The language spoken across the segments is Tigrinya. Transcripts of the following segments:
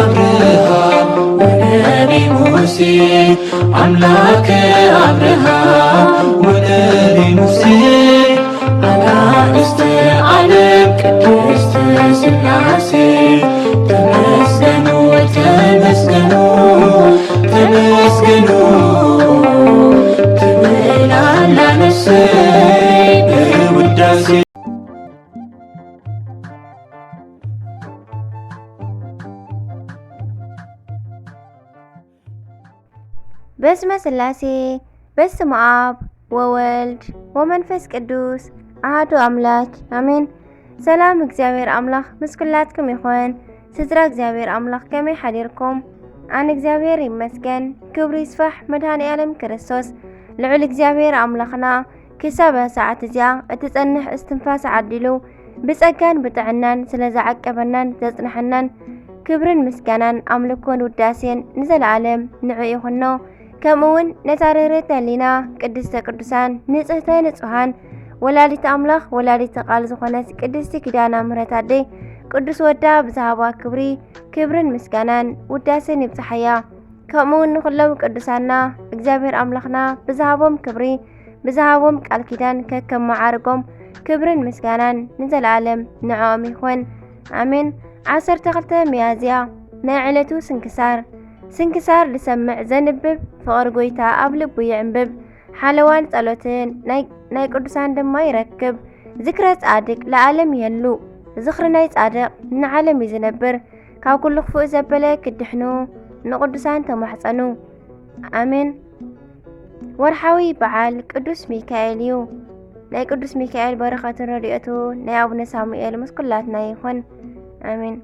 አብርሃም ወነቢ ሙሴ፣ አምላከ አብርሃም ወነቢ ሙሴ፣ አጋእዝተ ዓለም ቅድስት ሥላሴ፣ ተመስገኑ፣ ተመስገኑ፣ ተመስገኑ ትብል ኣላ ነፍሰይ በውዳሴ። በስመ ሥላሴ፣ በስመ አብ ወወልድ ወመንፈስ ቅዱስ አሐዱ አምላክ አሜን። ሰላም እግዚኣብሔር ኣምላኽ ምስ ኩላትኩም ይኹን። ስድራ እግዚኣብሔር ኣምላኽ ከመይ ሓዲርኩም? ኣነ እግዚኣብሔር ይመስገን። ክብሩ ይስፋሕ መድኃኔ ዓለም ክርስቶስ። ልዑል እግዚኣብሔር ኣምላኽና ክሳብ ሰዓት እዚኣ እትጸንሕ እስትንፋስ ዓዲሉ ብጸጋን ብጥዕናን ስለ ዝዓቀበናን ዘጽንሐናን ክብርን ምስጋናን ኣምልኮን ውዳሴን ንዘለዓለም ንዑ ይኹኖ። ከምኡ እውን ነታ ርህርህቲ ህሊና ቅድስተ ቅዱሳን ንጽህተ ንጹሃን ወላዲት ኣምላኽ ወላዲት ቃል ዝኾነት ቅድስቲ ኪዳነ ምሕረት ኣደይ ቅዱስ ወዳ ብዝሃባ ክብሪ ክብርን ምስጋናን ውዳሴን ይብጽሓያ። ከምኡ እውን ንኹሎም ቅዱሳና እግዚኣብሔር ኣምላኽና ብዝሃቦም ክብሪ ብዝሃቦም ቃል ኪዳን ከከም መዓርጎም ክብርን ምስጋናን ንዘለዓለም ንዕኦም ይኹን። ኣሜን። ዓሰርተ ክልተ ሚያዝያ ናይ ዕለቱ ስንክሳር። ስንክሳር ዝሰምዕ ዘንብብ ፍቕሪ ጎይታ ኣብ ልቡ ይዕንብብ። ሓለዋን ጸሎትን ናይ ናይ ቅዱሳን ድማ ይረክብ። ዝክረ ጻድቅ ለዓለም ይህሉ። ዝኽሪ ናይ ጻድቕ ንዓለም እዩ ዝነብር። ካብ ኩሉ ክፉእ ዘበለ ክድሕኑ ንቅዱሳን ተማሕጸኑ። ኣሜን። ወርሓዊ በዓል ቅዱስ ሚካኤል እዩ። ናይ ቅዱስ ሚካኤል በረኸትን ረድኤቱ ናይ ኣቡነ ሳሙኤል ምስ ኩላትና ይኹን። ኣሜን።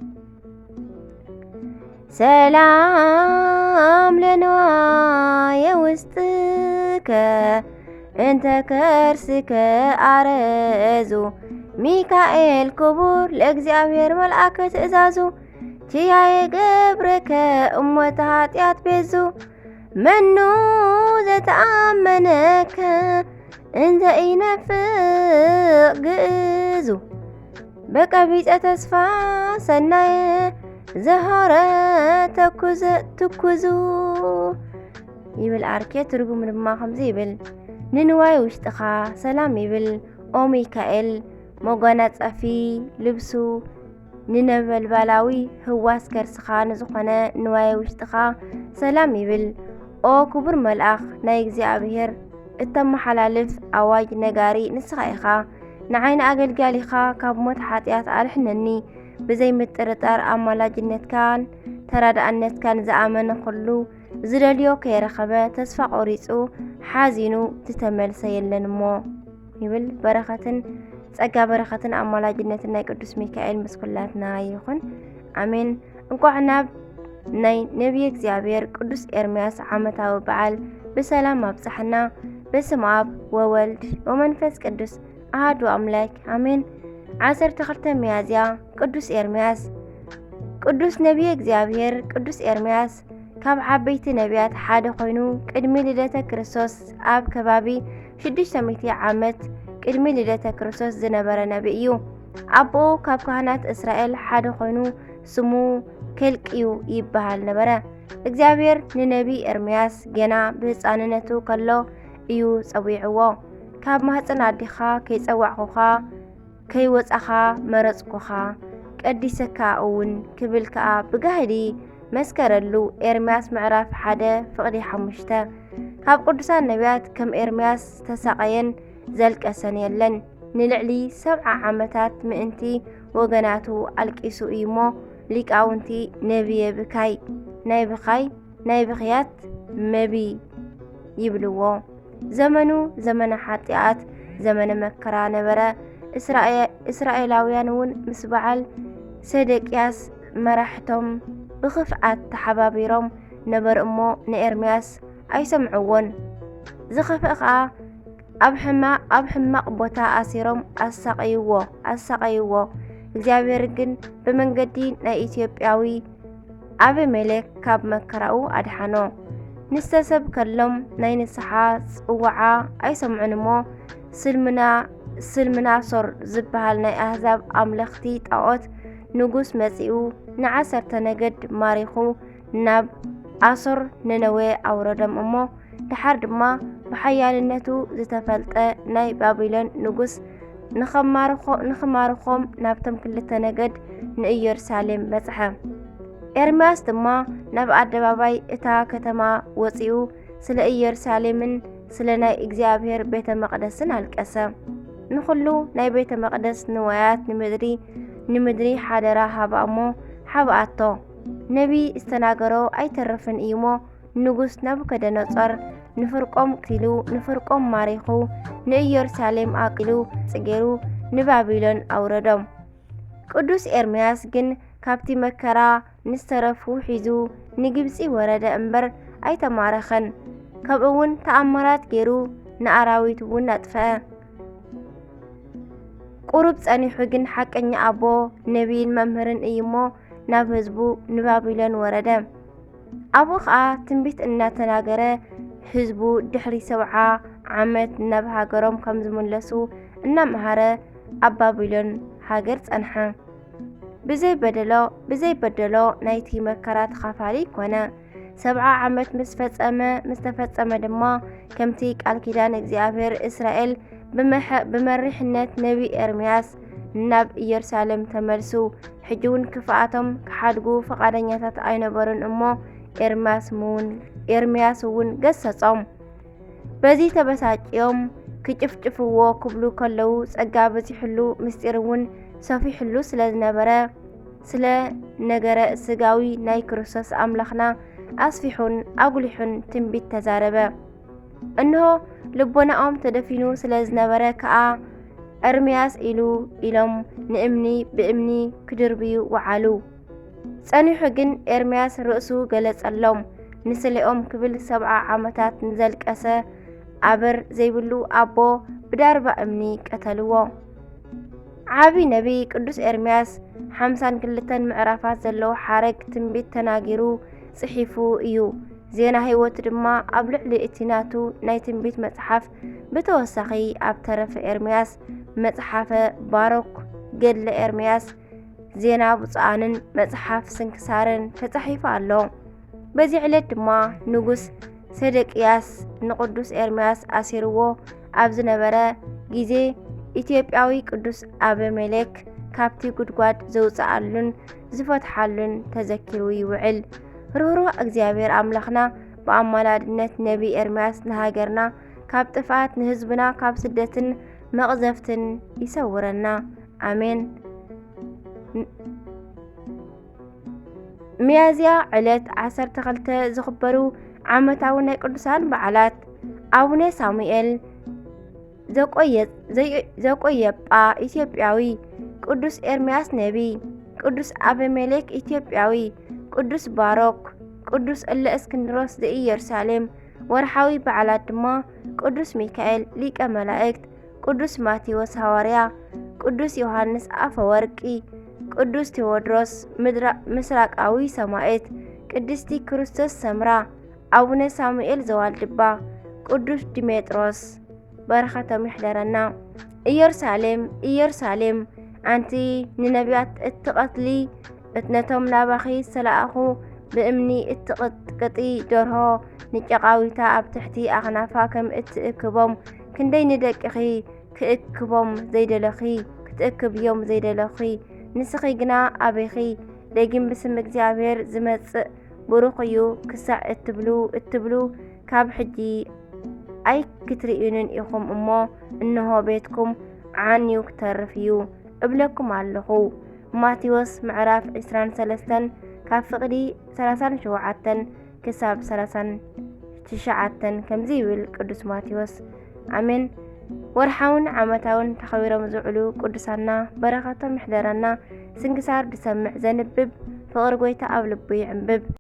ሰላም ለንዋየ ውስጥከ እንተ ከርስከ አረዙ ሚካኤል ክቡር ለእግዚኣብሔር መልኣከ ትእዛዙ ኪያየ ገብረከ እሞተ ኃጢአት ቤዙ መኑ ዘተአመነከ እንዘ ኢነፍቅ ግእዙ በቀቢጸ ተስፋ ሰናየ ዘሆረ ተኩዘ ትኩዙ ይብል ዓርኬ። ትርጉም ድማ ከምዚ ይብል፣ ንንዋይ ውሽጥኻ ሰላም ይብል ኦ ሚካኤል፣ መጓናጸፊ ልብሱ ንነበልባላዊ ህዋስ ከርስኻ ንዝኾነ ንዋየ ውሽጥኻ ሰላም ይብል። ኦ ክቡር መልኣኽ ናይ እግዚኣብሔር እተመሓላልፍ ኣዋጅ ነጋሪ ንስኻ ኢኻ። ንዓይ ንኣገልጋሊኻ ካብ ሞት ሓጢኣት ኣድሕነኒ። ብዘይምጥርጣር ኣማላጅነትካን ተራዳእነትካን ዝኣመነ ኩሉ ዝደልዮ ከይረኸበ ተስፋ ቆሪጹ ሓዚኑ ዝተመልሰ የለን እሞ ይብል። በረኸትን ጸጋ በረኸትን ኣማላጅነትን ናይ ቅዱስ ሚካኤል ምስ ኩላትና ይኹን። ኣሜን። እንቋዕ ናብ ናይ ነቢየ እግዚኣብሔር ቅዱስ ኤርምያስ ዓመታዊ በዓል ብሰላም ኣብጽሓና። በስመ ኣብ ወወልድ ወመንፈስ ቅዱስ ኣሃዱ ኣምላክ ኣሜን። ዓሰርተ ክልተ ሚያዝያ ቅዱስ ኤርምያስ። ቅዱስ ነቢየ እግዚኣብሔር ቅዱስ ኤርምያስ ካብ ዓበይቲ ነቢያት ሓደ ኮይኑ ቅድሚ ልደተ ክርስቶስ ኣብ ከባቢ ሽዱሽተ ሚእቲ ዓመት ቅድሚ ልደተ ክርስቶስ ዝነበረ ነቢ እዩ። ኣቦኡ ካብ ካህናት እስራኤል ሓደ ኮይኑ ስሙ ኬልቅዩ ይበሃል ነበረ። እግዚኣብሔር ንነቢ ኤርምያስ ገና ብህፃንነቱ ከሎ እዩ ጸዊዕዎ። ካብ ማህፀን ኣዴኻ ከይጸዋዕኩኻ ከይወጻኻ መረጽኩኻ፣ ቀዲሰካ እውን ክብል ከኣ ብጋህዲ መስከረሉ። ኤርምያስ ምዕራፍ ሓደ ፍቕዲ ሓሙሽተ። ካብ ቅዱሳን ነቢያት ከም ኤርምያስ ዝተሳቐየን ዘልቀሰን የለን። ንልዕሊ ሰብዓ ዓመታት ምእንቲ ወገናቱ ኣልቂሱ እዩ እሞ፣ ሊቃውንቲ ነብየ ብካይ፣ ናይ ብኻይ፣ ናይ ብኽያት መቢ ይብልዎ። ዘመኑ ዘመነ ሓጢኣት፣ ዘመነ መከራ ነበረ። እስራኤ-፣ እስራኤላውያን እውን ምስ በዓል ሰደቅያስ መራሕቶም ብኽፍኣት ተሓባቢሮም ነበሩ እሞ፣ ንኤርምያስ ኣይሰምዕዎን። ዝኸፍአ ኸኣ ኣብ ሕማ-፣ ኣብ ሕማቕ ቦታ ኣሲሮም ኣሳቐይዎ፣ ኣሳቐይዎ። እግዚኣብሔር ግን ብመንገዲ ናይ ኢትዮጵያዊ ኣቤሜሌክ ካብ መከራኡ ኣድሓኖ። ንስተሰብ ከሎም ናይ ንስሓ ጽውዓ ኣይሰምዑን እሞ፣ ስልምና-፣ ስልምናሶር ዝበሃል ናይ ኣህዛብ ኣምለኽቲ ጣዖት ንጉስ መጺኡ ንዓሰርተ ነገድ ማሪኹ ናብ ኣሶር፣ ነነዌ፣ ኣውረዶም እሞ፣ ደሓር ድማ ብሓያልነቱ ዝተፈልጠ ናይ ባቢሎን ንጉስ ንኸማርኾ-፣ ንኽማርኾም ናብቶም ክልተ ነገድ ንኢየሩሳሌም በጽሐ። ኤርምያስ ድማ ናብ ኣደባባይ እታ ከተማ ወጺኡ ስለ ኢየሩሳሌምን ስለ ናይ እግዚኣብሔር ቤተ መቕደስን ኣልቀሰ። ንኹሉ ናይ ቤተ መቕደስ ንዋያት ንምድሪ፣ ንምድሪ ሓደራ ሃባ እሞ ሓብኣቶ። ነቢይ ዝተናገሮ ኣይተርፍን እዩ እሞ፣ ንጉስ ናቡከደነጾር ንፍርቆም ቀቲሉ፣ ንፍርቆም ማሪኹ፣ ንኢየሩሳሌም ኣቂሉ ጽጌሩ ንባቢሎን ኣውረዶም። ቅዱስ ኤርምያስ ግን ካብቲ መከራ ንዝተረፉ ሒዙ ንግብጺ ወረደ እምበር ኣይተማረኸን። ከምኡ እውን ተኣምራት ገይሩ ንኣራዊት እውን ኣጥፍአ። ቁሩብ ጸኒሑ ግን ሓቀኛ ኣቦ፣ ነቢይን መምህርን እዩ እሞ ናብ ህዝቡ ንባቢሎን ወረደ። ኣብኡ ኸኣ ትንቢት እናተናገረ ህዝቡ ድሕሪ ሰብዓ ዓመት ናብ ሃገሮም ከም ዝምለሱ እናምሃረ ኣብ ባቢሎን ሃገር ጸንሐ። ብዘይ በደሎ፣ ብዘይ በደሎ ናይቲ መከራ ተኻፋሊ ኮነ። ሰብዓ ዓመት ምስ ፈጸመ፣ ምስ ተፈጸመ ድማ ከምቲ ቃል ኪዳን እግዚኣብሔር እስራኤል ብመሐ-፣ ብመሪሕነት ነቢ ኤርምያስ ናብ ኢየሩሳሌም ተመልሱ። ሕጂ እውን ክፍኣቶም ክሓድጉ ፈቓደኛታት ኣይነበሩን እሞ ኤርምያስ እውን፣ ኤርምያስ እውን ገሰጾም። በዚ ተበሳጭዮም ክጭፍጭፍዎ ክብሉ ከለዉ ጸጋ በዚሕሉ ምስጢር እውን ሰፊሕሉ ስለ ዝነበረ ስለ ነገረ ስጋዊ ናይ ክርስቶስ ኣምላኽና ኣስፊሑን ኣጉሊሑን ትንቢት ተዛረበ። እንሆ ልቦናኦም ተደፊኑ ስለ ዝነበረ ከኣ ኤርምያስ ኢሉ ኢሎም ንእምኒ ብእምኒ ክድርብዩ ወዓሉ። ጸኒሑ ግን ኤርምያስ ርእሱ ገለጸሎም። ንስሌኦም ክብል ሰብዓ ዓመታት ንዘልቀሰ ኣበር ዘይብሉ ኣቦ ብዳርባ እምኒ ቀተልዎ። ዓቢ ነቢይ ቅዱስ ኤርምያስ ሓምሳን ክልተን ምዕራፋት ዘለዎ ሓረግ ትንቢት ተናጊሩ ጽሒፉ እዩ። ዜና ህይወቱ ድማ ኣብ ልዕሊ እቲ ናቱ ናይ ትንቢት መጽሓፍ ብተወሳኺ ኣብ ተረፈ ኤርምያስ፣ መጽሓፈ ባሮክ፣ ገድለ ኤርምያስ፣ ዜና ብፁዓንን መጽሓፍ ስንክሳርን ተጻሒፉ ኣሎ። በዚ ዕለት ድማ ንጉስ ሰደቅያስ ንቅዱስ ኤርምያስ ኣሲርዎ ኣብ ዝነበረ ግዜ፣ ኢትዮጵያዊ ቅዱስ ኣበሜሌክ ካብቲ ጉድጓድ ዘውጽኣሉን ዝፈትሓሉን ተዘኪሩ ይውዕል። ርህሩህ እግዚኣብሔር ኣምላኽና ብኣማላድነት ነቢ ኤርምያስ ንሃገርና ካብ ጥፍኣት፣ ንህዝብና ካብ ስደትን መቕዘፍትን ይሰውረና። ኣሜን። ሚያዝያ ዕለት ዓሰርተ ክልተ ዝኽበሩ ዓመታዊ ናይ ቅዱሳን በዓላት፣ ኣቡነ ሳሙኤል ዘቆየ-፣ ዘይ-፣ ዘቆየጳ ኢትዮጵያዊ፣ ቅዱስ ኤርምያስ ነቢይ፣ ቅዱስ ኣበሜሌክ ኢትዮጵያዊ፣ ቅዱስ ባሮክ፣ ቅዱስ እለ እስክንድሮስ ዘኢየሩሳሌም። ወርሓዊ በዓላት ድማ ቅዱስ ሚካኤል ሊቀ መላእክት፣ ቅዱስ ማቴዎስ ሃዋርያ፣ ቅዱስ ዮሃንስ ኣፈወርቂ፣ ቅዱስ ቴዎድሮስ ምድራ-፣ ምስራቃዊ ሰማዕት፣ ቅድስቲ ክርስቶስ ሰምራ፣ ኣቡነ ሳሙኤል ዘዋልድባ፣ ቅዱስ ዲሜጥሮስ። በረኸቶም ይሕደረና። ኢየሩሳሌም፣ ኢየሩሳሌም፣ ኣንቲ ንነቢያት እትቐትሊ፣ እት-፣ ነቶም ናባኺ ዝተላእኹ ብእምኒ እትቕጥቅጢ ደርሆ፣ ንጨቓዊታ ኣብ ትሕቲ ኣኽናፋ ከም እትእክቦም፣ ክንደይ ንደቅኺ ክእክቦም ዘይደለኺ፣ ክትእክብዮም ዘይደለኺ፣ ንስኺ ግና ኣበይኺ፣ ደጊም ብስም እግዚኣብሔር ዝመጽእ ብሩኽ እዩ ክሳዕ እትብሉ፣ እትብሉ፣ ካብ ሕጂ ኣይክትርእዩንን ኢኹም እሞ፣ እንሆ ቤትኩም ዓንዩ ክተርፍ እዩ እብለኩም ኣለኹ። ማቴዎስ ምዕራፍ ዕስራን ሰለስተን ካብ ፍቕዲ ሰላሳን ሸውዓተን ክሳብ ሰላሳን ትሽዓተን ከምዚ ይብል ቅዱስ ማቴዎስ። ኣሜን። ወርሓውን ዓመታውን ተኸቢሮም ዝውዕሉ ቅዱሳና በረኸቶም ይሕደረና። ስንክሳር ዝሰምዕ ዘንብብ ፍቕሪ ጎይታ ኣብ ልቡ ይዕንብብ።